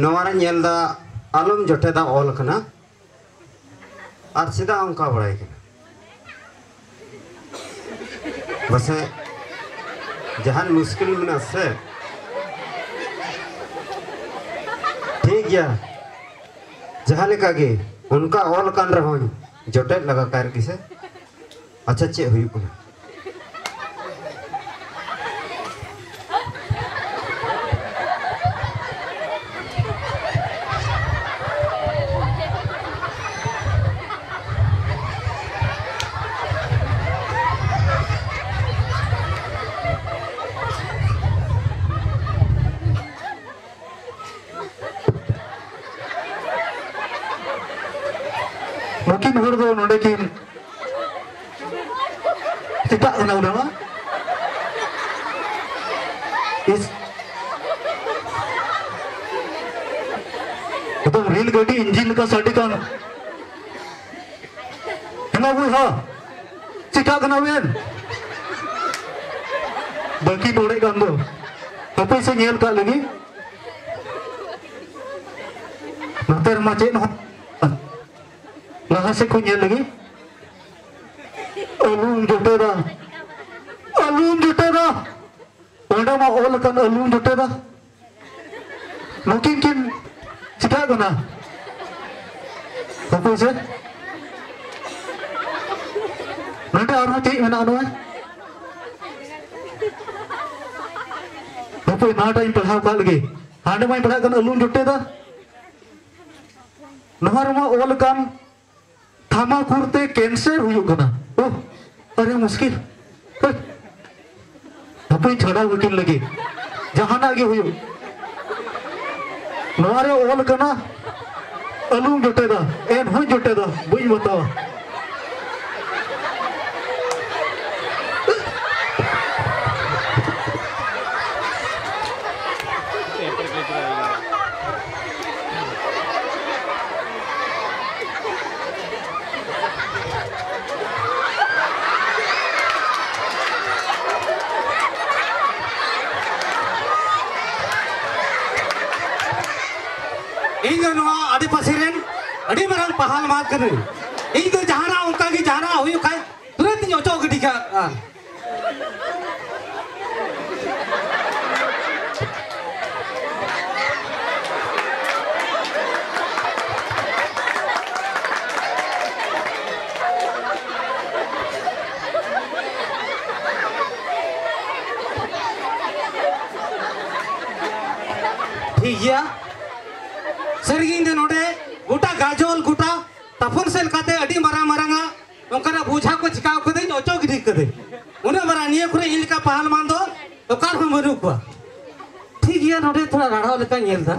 ᱱᱚᱣᱟ ᱨᱮ ᱧᱮᱞ ᱫᱟ ᱟᱞᱚᱢ ᱡᱚᱴᱮᱫᱟ ᱚᱞ ᱠᱟᱱᱟ᱾ ᱟᱨ ᱪᱮᱫᱟᱜ ᱚᱱᱠᱟ ᱵᱟᱲᱟᱭ ᱠᱟᱱᱟ? ᱯᱟᱥᱮᱡ ᱡᱟᱦᱟᱱ ᱢᱩᱥᱠᱤᱞ ᱢᱮᱱᱟᱜᱼᱟ ᱥᱮ? ᱴᱷᱤᱠ ᱜᱮᱭᱟ, ᱡᱟᱦᱟᱸ ᱞᱮᱠᱟ ᱜᱮ ᱚᱱᱠᱟ ᱚᱞ ᱠᱟᱱ ᱨᱮᱦᱚᱸ ᱡᱚᱴᱮᱫ ᱞᱟᱜᱟ ᱠᱟᱭ ᱨᱮᱜᱮ ᱥᱮ᱾ ᱟᱪᱪᱷᱟ, ᱪᱮᱫ ᱦᱩᱭᱩᱜ ᱠᱟᱱᱟ? ᱱᱩᱠᱤᱱ ᱦᱚᱲ ᱫᱚ ᱱᱚᱰᱮ ᱠᱤᱱ ᱪᱮᱫᱟᱜ ᱮᱱᱟ ᱚᱱᱟ ᱢᱟ? ᱤᱥ, ᱮᱠᱫᱚᱢ ᱨᱮᱞ ᱜᱟᱹᱰᱤ ᱤᱧᱡᱤᱱ ᱞᱮᱠᱟ ᱥᱟᱰᱮ ᱠᱟᱱ᱾ ᱦᱮᱞᱳ ᱵᱚᱭᱦᱟ, ᱪᱮᱠᱟᱜ ᱠᱟᱱᱟ ᱵᱮᱱ? ᱵᱟᱹᱠᱤ ᱫᱚᱲᱮᱜ ᱠᱟᱱ ᱫᱚ᱾ ᱦᱟᱯᱮ ᱥᱮ ᱧᱮᱞ ᱠᱟᱜ ᱞᱮᱜᱮ᱾ ᱱᱚᱛᱮ ᱨᱮᱢᱟ ᱪᱮᱫ ᱦᱚᱸ᱾ ᱞᱟᱦᱟ ᱥᱮᱫ ᱠᱷᱚᱱ ᱧᱮᱞ ᱞᱮᱜᱮ᱾ ᱟᱹᱞᱩᱢ ᱡᱚᱴᱮᱫᱟ, ᱟᱹᱞᱩᱢ ᱡᱚᱴᱮᱫᱟ᱾ ᱚᱸᱰᱮ ᱢᱟ ᱚᱞ ᱟᱠᱟᱱ ᱟᱹᱞᱩᱢ ᱡᱚᱴᱮᱫᱟ᱾ ᱱᱩᱠᱤᱱ ᱠᱤᱱ ᱪᱤᱠᱟᱹᱜ ᱠᱟᱱᱟ? ᱦᱟᱯᱳᱭ ᱥᱮ᱾ ᱱᱚᱰᱮ ᱟᱨᱦᱚᱸ ᱪᱮᱫ ᱢᱮᱱᱟᱜᱼᱟ ᱱᱚᱣᱟ? ᱦᱟᱯᱳᱭ, ᱱᱚᱣᱟᱴᱟᱜ ᱤᱧ ᱯᱟᱲᱦᱟᱣ ᱠᱟᱜ ᱞᱮᱜᱮ᱾ ᱦᱟᱸᱰᱮ ᱢᱟᱧ ᱯᱟᱲᱦᱟᱜ ᱠᱟᱱᱟ, ᱟᱹᱞᱩᱢ ᱡᱚᱴᱮᱫᱟ᱾ ᱱᱚᱣᱟ ᱨᱮᱢᱟ ᱚᱞ ᱟᱠᱟᱱ ᱛᱷᱟᱢᱟᱠᱩᱨ ᱛᱮ ᱠᱮᱱᱥᱟᱨ ᱦᱩᱭᱩᱜ ᱠᱟᱱᱟ᱾ ᱳᱦ, ᱟᱹᱰᱤ ᱢᱩᱥᱠᱤᱞ᱾ ᱦᱟᱹᱴ᱾ ᱦᱟᱯᱮᱧ ᱪᱷᱟᱰᱟᱣ ᱜᱤᱰᱤ ᱞᱟᱹᱜᱤᱫ᱾ ᱡᱟᱦᱟᱱᱟᱜ ᱜᱮ ᱦᱩᱭᱩᱜ᱾ ᱱᱚᱣᱟ ᱨᱮ ᱚᱞ ᱠᱟᱱᱟ, ᱟᱹᱞᱩᱢ ᱡᱚᱴᱮᱫᱟ, ᱮᱱᱦᱚᱸᱧ ᱡᱚᱴᱮᱫᱟ, ᱵᱟᱹᱧ ᱵᱟᱛᱟᱣᱟ᱾ ᱤᱧ ᱫᱚ ᱱᱚᱣᱟ ᱟᱰᱮ ᱯᱟᱥᱮ ᱨᱮᱱ ᱟᱹᱰᱤ ᱢᱟᱨᱟᱝ ᱯᱟᱦᱟᱞ ᱢᱟᱨ ᱠᱟᱹᱱᱟᱹᱧ᱾ ᱤᱧ ᱫᱚ ᱡᱟᱦᱟᱱᱟᱜ ᱚᱱᱠᱟ ᱜᱮ ᱡᱟᱦᱟᱱᱟᱜ ᱦᱩᱭᱩᱜ ᱠᱷᱟᱡ ᱛᱩᱨᱟᱹᱛ ᱤᱧ ᱚᱪᱚᱜ ᱜᱤᱰᱤ ᱠᱟᱜᱼᱟ᱾ ᱴᱷᱤᱠ ᱜᱮᱭᱟ᱾ ᱥᱟᱹᱨᱤᱜᱮ ᱤᱧ ᱫᱚ ᱱᱚᱰᱮ ᱜᱚᱴᱟ ᱜᱟᱡᱚᱞ, ᱜᱚᱴᱟ ᱛᱟᱯᱚᱱ ᱥᱮᱫ ᱞᱮᱠᱟᱛᱮ ᱟᱹᱰᱤ ᱢᱟᱨᱟᱝ ᱢᱟᱨᱟᱝ ᱟᱜ ᱚᱱᱠᱟᱱᱟᱜ ᱵᱳᱡᱷᱟ ᱠᱚ ᱪᱤᱠᱟᱣ ᱠᱟᱹᱫᱟᱹᱧ, ᱚᱪᱚ ᱜᱤᱰᱤ ᱠᱟᱹᱫᱟᱹᱧ᱾ ᱩᱱᱟᱹᱜ ᱢᱟᱨᱟᱝ ᱱᱤᱭᱟᱹ ᱠᱚᱨᱮ ᱤᱧ ᱞᱮᱠᱟ ᱯᱟᱦᱟᱞ ᱢᱟᱱ ᱫᱚ ᱚᱠᱟ ᱨᱮᱦᱚᱸ ᱵᱟᱹᱱᱩᱜ ᱠᱚᱣᱟ᱾ ᱴᱷᱤᱠ ᱜᱮᱭᱟ, ᱱᱚᱰᱮ ᱛᱷᱚᱲᱟ ᱨᱟᱲᱟᱣ ᱞᱮᱠᱟᱧ ᱧᱮᱞ ᱮᱫᱟ᱾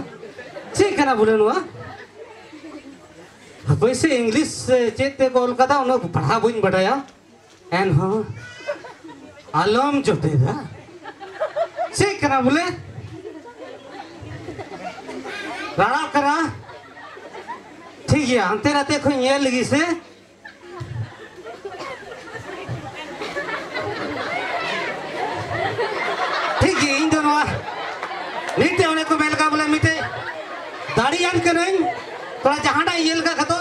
ᱪᱮᱫ ᱠᱟᱱᱟ ᱵᱚᱞᱮ ᱱᱚᱣᱟ? ᱦᱟᱯᱳᱭ ᱥᱮ, ᱤᱝᱞᱤᱥ ᱪᱮᱫ ᱛᱮ ᱠᱚ ᱚᱞ ᱠᱟᱫᱟ, ᱩᱱᱟᱹᱜ ᱯᱟᱲᱦᱟᱣ ᱵᱟᱹᱧ ᱵᱟᱰᱟᱭᱟ᱾ ᱮᱱᱦᱚᱸ ᱟᱞᱚᱢ ᱡᱚᱴᱮᱫᱟ᱾ ᱪᱮᱫ ᱠᱟᱱᱟ ᱵᱚᱞᱮ? ᱨᱟᱲᱟᱜ ᱠᱟᱱᱟ᱾ ᱴᱷᱤᱠ ᱜᱮᱭᱟ, ᱦᱟᱱᱛᱮ ᱱᱟᱛᱮ ᱠᱷᱚᱱ ᱧᱮᱞ ᱞᱮᱜᱮ ᱥᱮ᱾ ᱴᱷᱤᱠ ᱜᱮ, ᱤᱧ ᱫᱚ ᱱᱚᱣᱟ ᱱᱤᱛ ᱛᱮ ᱚᱱᱮ ᱠᱚ ᱢᱮᱱ ᱞᱮᱠᱟ ᱵᱚᱞᱮ ᱢᱤᱫᱴᱮᱡ ᱫᱟᱲᱮᱭᱟᱱ ᱠᱟᱹᱱᱟᱹᱧ᱾ ᱛᱷᱚᱲᱟ ᱡᱟᱦᱟᱸᱴᱟᱜ ᱤᱧ ᱧᱮᱞ ᱠᱟᱜ ᱠᱷᱟᱡ ᱫᱚ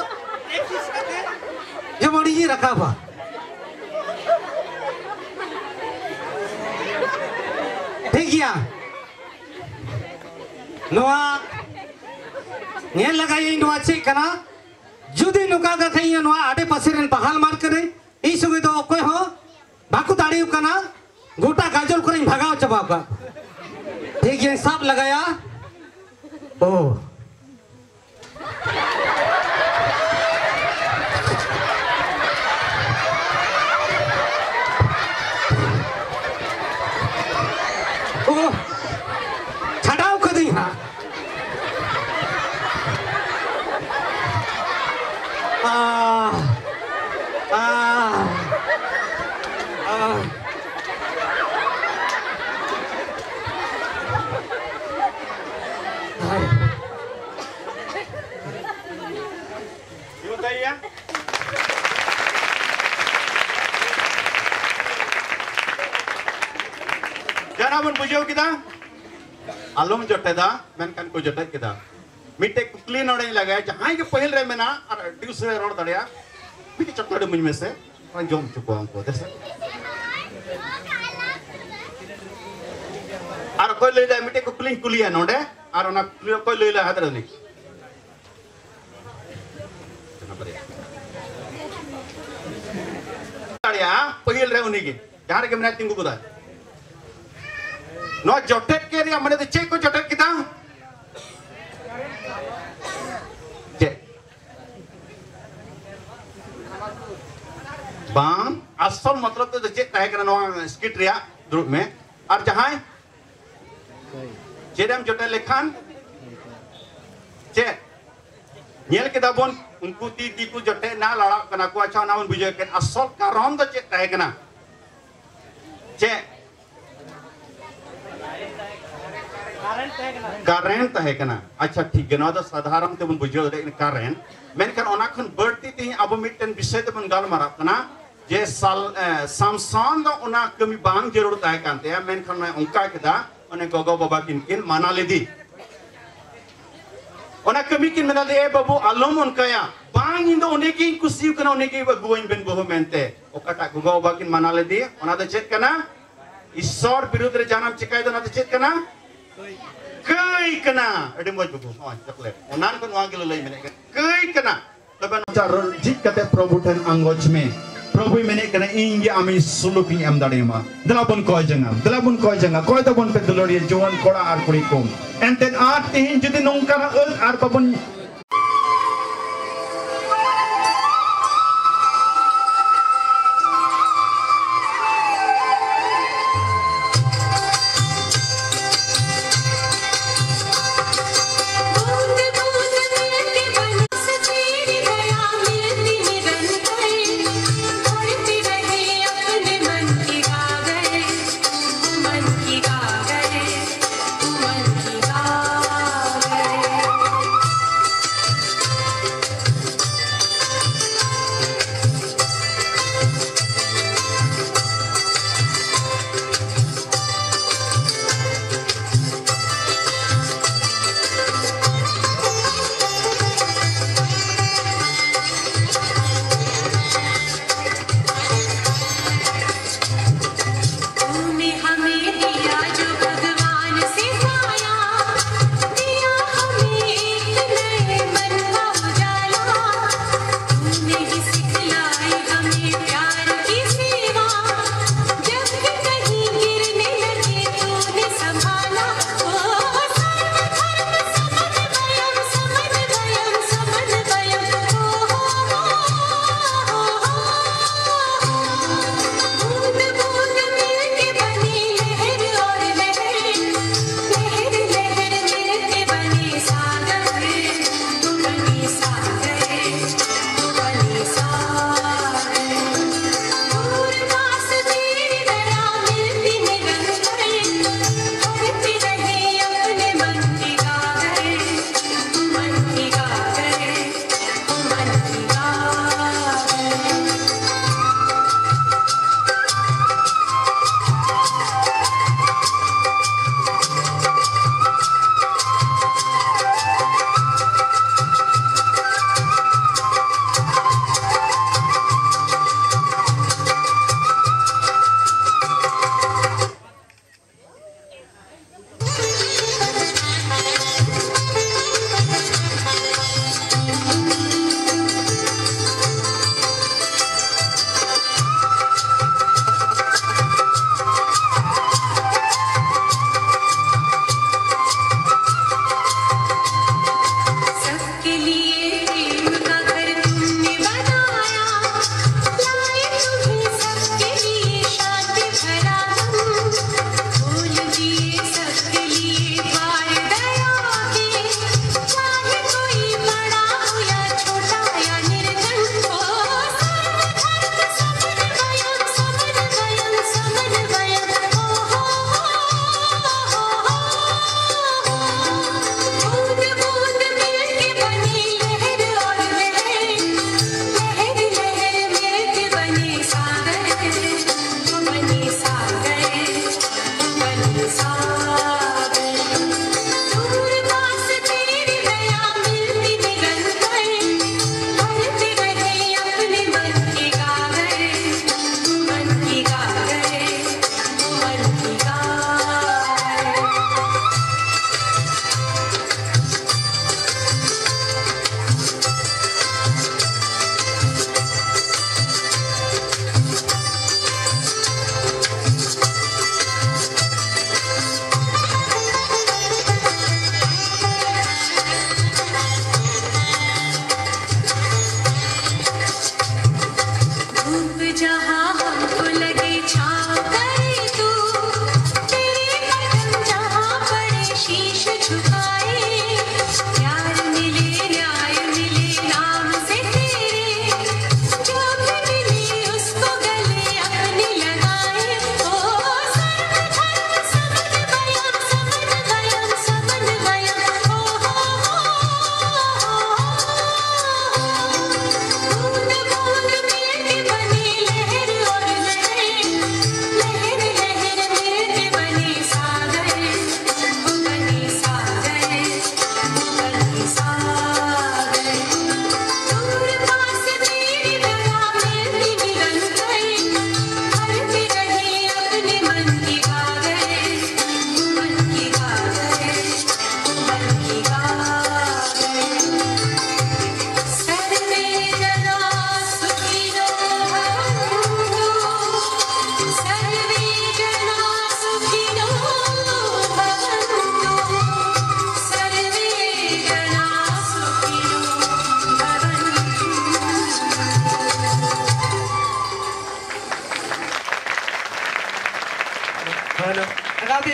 ᱡᱮᱢᱚᱱ ᱤᱧᱤᱧ ᱨᱟᱠᱟᱵᱟ᱾ ᱴᱷᱤᱠ ᱜᱮᱭᱟ, ᱱᱚᱣᱟ ᱧᱮᱞ ᱞᱟᱜᱟᱭᱟᱹᱧ ᱱᱚᱣᱟ ᱪᱮᱫ ᱠᱟᱱᱟ᱾ ᱡᱩᱫᱤ ᱱᱚᱝᱠᱟ ᱠᱟᱛᱷᱟ ᱤᱧ ᱱᱚᱣᱟ ᱟᱰᱮ ᱯᱟᱥᱮ ᱨᱮᱱ ᱯᱟᱦᱟᱞ ᱢᱟᱨ ᱠᱟᱹᱱᱟᱹᱧ, ᱤᱧ ᱥᱚᱸᱜᱮ ᱫᱚ ᱚᱠᱚᱭ ᱦᱚᱸ ᱵᱟᱠᱚ ᱫᱟᱲᱮᱭᱟᱜ ᱠᱟᱱᱟ᱾ ᱜᱚᱴᱟ ᱜᱟᱡᱚᱞ ᱠᱚᱨᱮᱧ ᱵᱷᱟᱜᱟᱣ ᱪᱟᱵᱟ ᱠᱚᱣᱟ᱾ ᱴᱷᱤᱠ ᱜᱮᱭᱟᱧ ᱥᱟᱵ ᱞᱟᱜᱟᱭᱟ᱾ ᱳ᱾ ᱳ᱾ ᱪᱷᱟᱰᱟᱣ ᱠᱟᱹᱫᱟᱹᱧ ᱦᱟᱸᱜ᱾ ᱟᱦ, ᱟᱦ, ᱟᱦ᱾ ᱡᱟᱦᱟᱱᱟᱜ ᱵᱚᱱ ᱵᱩᱡᱷᱟᱹᱣ ᱠᱮᱫᱟ? ᱟᱞᱚᱢ ᱡᱚᱴᱮᱫᱟ, ᱢᱮᱱᱠᱷᱟᱱ ᱠᱚ ᱡᱚᱴᱮᱫ ᱠᱮᱫᱟ᱾ ᱢᱤᱫᱴᱮᱡ ᱠᱩᱠᱞᱤ ᱱᱚᱰᱮᱧ ᱞᱟᱜᱟᱭᱟ, ᱡᱟᱦᱟᱸᱭ ᱜᱮ ᱯᱟᱹᱦᱤᱞ ᱨᱮ ᱢᱮᱱᱟᱜ ᱟᱨ ᱟᱹᱰᱤ ᱩᱥᱟᱹᱨᱟᱭ ᱨᱚᱲ ᱫᱟᱲᱮᱭᱟᱜᱼᱟ, ᱢᱤᱫᱴᱮᱡ ᱪᱚᱠᱞᱮᱴ ᱤᱢᱟᱹᱧ ᱢᱮᱥᱮ, ᱟᱨ ᱡᱚᱢ ᱦᱚᱪᱚ ᱠᱚᱣᱟ ᱩᱱᱠᱩ, ᱫᱮᱥᱮ᱾ ᱟᱨ ᱚᱠᱚᱭ ᱞᱟᱹᱭ ᱫᱟᱭ, ᱢᱤᱫᱴᱮᱡ ᱠᱩᱠᱞᱤᱧ ᱠᱩᱞᱤᱭᱟ ᱱᱚᱰᱮ, ᱟᱨ ᱚᱱᱟ ᱠᱩᱠᱞᱤ ᱚᱠᱚᱭ ᱞᱟᱹᱭ ᱞᱟᱦᱟ ᱫᱟᱲᱮᱭᱟᱜᱼᱟ ᱩᱱᱤ? ᱫᱟᱲᱮᱭᱟᱜᱼᱟ, ᱯᱟᱹᱦᱤᱞ ᱨᱮ ᱩᱱᱤ ᱜᱮ, ᱡᱟᱦᱟᱸ ᱨᱮᱜᱮ ᱢᱮᱱᱟᱭ, ᱛᱤᱸᱜᱩ ᱜᱚᱫᱟᱭ᱾ ᱱᱚᱣᱟ ᱡᱚᱴᱮᱫ ᱠᱮᱫ ᱨᱮᱭᱟᱜ ᱢᱟᱱᱮ ᱫᱚ ᱪᱮᱫ ᱠᱚ ᱡᱚᱴᱮᱫ ᱠᱮᱫᱟ? ᱪᱮᱫ? ᱵᱟᱝ, ᱟᱥᱚᱞ ᱢᱚᱛᱞᱚᱵ ᱛᱮᱫᱚ ᱪᱮᱫ ᱛᱟᱦᱮᱸ ᱠᱟᱱᱟ ᱱᱚᱣᱟ ᱥᱠᱤᱴ ᱨᱮᱭᱟᱜ? ᱫᱩᱲᱩᱵ ᱢᱮ᱾ ᱟᱨ ᱡᱟᱦᱟᱸᱭ ᱪᱮᱫ ᱮᱢ ᱡᱚᱴᱮᱫ ᱞᱮᱠᱷᱟᱱ ᱪᱮᱫ? ᱧᱮᱞ ᱠᱮᱫᱟ ᱵᱚᱱ, ᱩᱱᱠᱩ ᱛᱤ, ᱛᱤ ᱠᱚ ᱡᱚᱴᱮᱫ ᱮᱱᱟ, ᱞᱟᱲᱟᱜ ᱠᱟᱱᱟ ᱠᱚ᱾ ᱟᱪᱪᱷᱟ, ᱚᱱᱟ ᱵᱚᱱ ᱵᱩᱡᱷᱟᱹᱣ ᱠᱮᱫ, ᱟᱥᱚᱞ ᱠᱟᱨᱚᱱ ᱫᱚ ᱪᱮᱫ ᱛᱟᱦᱮᱸ ᱠᱟᱱᱟ? ᱪᱮᱫ? ᱠᱟᱨᱮᱱᱴ ᱛᱟᱦᱮᱸ ᱠᱟᱱᱟ᱾ ᱟᱪᱪᱷᱟ, ᱴᱷᱤᱠ ᱜᱮᱭᱟ, ᱱᱚᱣᱟ ᱫᱚ ᱥᱟᱫᱷᱟᱨᱚᱱ ᱛᱮᱵᱚᱱ ᱵᱩᱡᱷᱟᱹᱣ ᱫᱟᱲᱮᱭᱟᱜ ᱠᱟᱱᱟ, ᱠᱟᱨᱮᱱᱴ᱾ ᱢᱮᱱᱠᱷᱟᱱ ᱚᱱᱟ ᱠᱷᱚᱱ ᱵᱟᱹᱲᱛᱤ ᱛᱮᱦᱮᱧ ᱟᱵᱚ ᱢᱤᱫᱴᱮᱱ ᱵᱤᱥᱚᱭ ᱛᱮᱵᱚᱱ ᱜᱟᱞᱢᱟᱨᱟᱜ ᱠᱟᱱᱟ, ᱡᱮ ᱥᱟᱞ-, ᱮ, ᱥᱟᱢᱥᱚᱱ ᱫᱚ ᱚᱱᱟ ᱠᱟᱹᱢᱤ ᱵᱟᱝ ᱡᱟᱹᱨᱩᱲ ᱛᱟᱦᱮᱸ ᱠᱟᱱ ᱛᱟᱭᱟ, ᱢᱮᱱᱠᱷᱟᱱ ᱚᱱᱮ ᱚᱱᱠᱟ ᱠᱮᱫᱟ, ᱚᱱᱮ ᱜᱚᱜᱚ ᱵᱟᱵᱟ ᱠᱤᱱ, ᱠᱤᱱ ᱢᱟᱱᱟ ᱞᱮᱫᱮ᱾ ᱚᱱᱟ ᱠᱟᱹᱢᱤ ᱠᱤᱱ ᱢᱮᱱᱟ ᱡᱮ, "ᱮ ᱵᱟᱹᱵᱩ, ᱟᱞᱚᱢ ᱚᱱᱠᱟᱭᱟ, ᱵᱟᱝ, ᱤᱧ ᱫᱚ ᱩᱱᱤ ᱜᱮᱧ ᱠᱩᱥᱤ ᱠᱟᱱᱟ, ᱩᱱᱤ ᱜᱮ ᱟᱹᱜᱩᱣᱟᱹᱧ ᱵᱮᱱ ᱵᱟᱹᱦᱩ" ᱢᱮᱱᱛᱮ᱾ ᱚᱠᱟᱴᱟᱜ ᱜᱚᱜᱚ ᱵᱟᱵᱟ ᱠᱤᱱ ᱢᱟᱱᱟ ᱞᱮᱫᱮ, ᱚᱱᱟ ᱫᱚ ᱪᱮᱫ ᱠᱟᱱᱟ? ᱤᱥᱥᱚᱨ ᱵᱤᱨᱩᱫᱷ ᱨᱮ ᱡᱟᱦᱟᱱᱟᱜ ᱮᱢ ᱪᱮᱠᱟᱭ ᱫᱚ, ᱚᱱᱟ ᱫᱚ ᱪᱮᱫ ᱠᱟᱱᱟ? ᱠᱟᱹᱭ ᱠᱟᱱᱟ᱾ ᱟᱹᱰᱤ ᱢᱚᱡᱽ ᱵᱟᱹᱵᱩ, ᱦᱚᱸᱜᱼᱚᱭ ᱪᱚᱠᱞᱮᱴ᱾ ᱚᱱᱟᱱ ᱠᱷᱚᱱ ᱱᱚᱣᱟ ᱜᱮ ᱞᱟᱹᱞᱟᱹᱭ ᱢᱮᱱᱮᱫ ᱠᱟᱱᱟ, ᱠᱟᱹᱭ ᱠᱟᱱᱟ᱾ ᱛᱚᱵᱮ ᱱᱚᱣᱟ ᱪᱟᱨ ᱡᱷᱤᱡ ᱠᱟᱛᱮ ᱯᱨᱚᱵᱷᱩ ᱴᱷᱮᱱ ᱟᱸᱜᱚᱪ ᱢᱮ᱾ ᱯᱨᱚᱵᱷᱩᱭ ᱢᱮᱱᱮᱫ ᱠᱟᱱᱟ, "ᱤᱧ ᱜᱮ ᱟᱢᱤᱧ ᱥᱩᱞᱩᱠ ᱤᱧ ᱮᱢ ᱫᱟᱲᱮᱭᱟᱢᱟ᱾ ᱫᱮᱞᱟ ᱵᱚᱱ ᱠᱚᱭ ᱡᱚᱝᱟ, ᱫᱮᱞᱟ ᱵᱚᱱ ᱠᱚᱭ ᱡᱚᱝᱟ, ᱠᱚᱭ ᱛᱟᱵᱚᱱ ᱯᱮ ᱫᱩᱞᱟᱹᱲᱤᱭᱟᱹ ᱡᱩᱣᱟᱹᱱ ᱠᱚᱲᱟ ᱟᱨ ᱠᱩᱲᱤ ᱠᱚ᱾" ᱮᱱᱛᱮᱫ ᱟᱨ ᱛᱮᱦᱮᱧ ᱡᱩᱫᱤ ᱱᱚᱝᱠᱟᱱᱟᱜ ᱟᱹᱫ ᱟᱨ ᱵᱟᱵᱚᱱ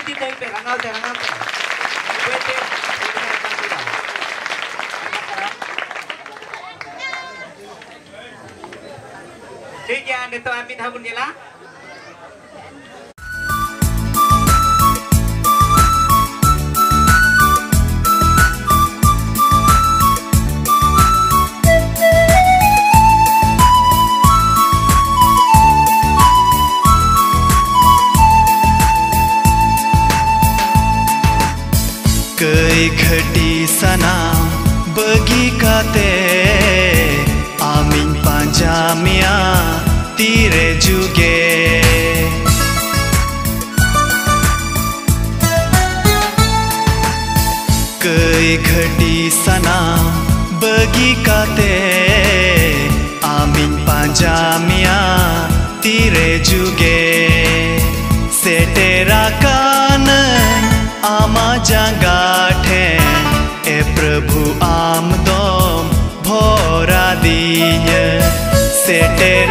ᱛᱤ ᱛᱟᱹᱭ ᱯᱮ, ᱨᱟᱸᱜᱟᱣ ᱛᱮ, ᱨᱟᱸᱜᱟᱣ ᱛᱮ᱾ ᱵᱟᱹᱭ ᱛᱮ᱾ ᱴᱷᱤᱠ ᱜᱮᱭᱟ, ᱱᱤᱛᱚᱜ ᱟᱨ ᱢᱤᱫ ᱫᱷᱟᱣ ᱵᱚᱱ ᱧᱮᱞᱟ᱾ ᱠᱟᱹᱭ ᱜᱷᱟᱹᱴᱤ ᱥᱟᱱᱟᱢ ᱵᱟᱹᱜᱤ ᱠᱟᱛᱮ ᱟᱢᱤᱧ ᱯᱟᱸᱡᱟ ᱢᱮᱭᱟ ᱛᱤᱨᱮ ᱡᱩᱜᱮ᱾ ᱠᱟᱹᱭ ᱜᱷᱟᱹᱴᱤ ᱥᱟᱱᱟᱢ ᱵᱟᱹᱜᱤ ᱠᱟᱛᱮ ᱟᱢᱤᱧ ᱯᱟᱸᱡᱟ ᱢᱮᱭᱟ ᱛᱤᱨᱮ ᱡᱩᱜᱮ᱾ ᱥᱮᱴᱮᱨ ᱟᱠᱟᱱᱟᱹᱧ ᱟᱢᱟᱜ ᱡᱟᱸᱜᱟ ᱴᱷᱮᱱ, ᱮ ᱯᱨᱚᱵᱷᱩ ᱟᱢ ᱫᱚᱢ ᱵᱷᱚᱨᱟ ᱫᱤᱧᱟ᱾ ᱥᱮᱴᱮᱨ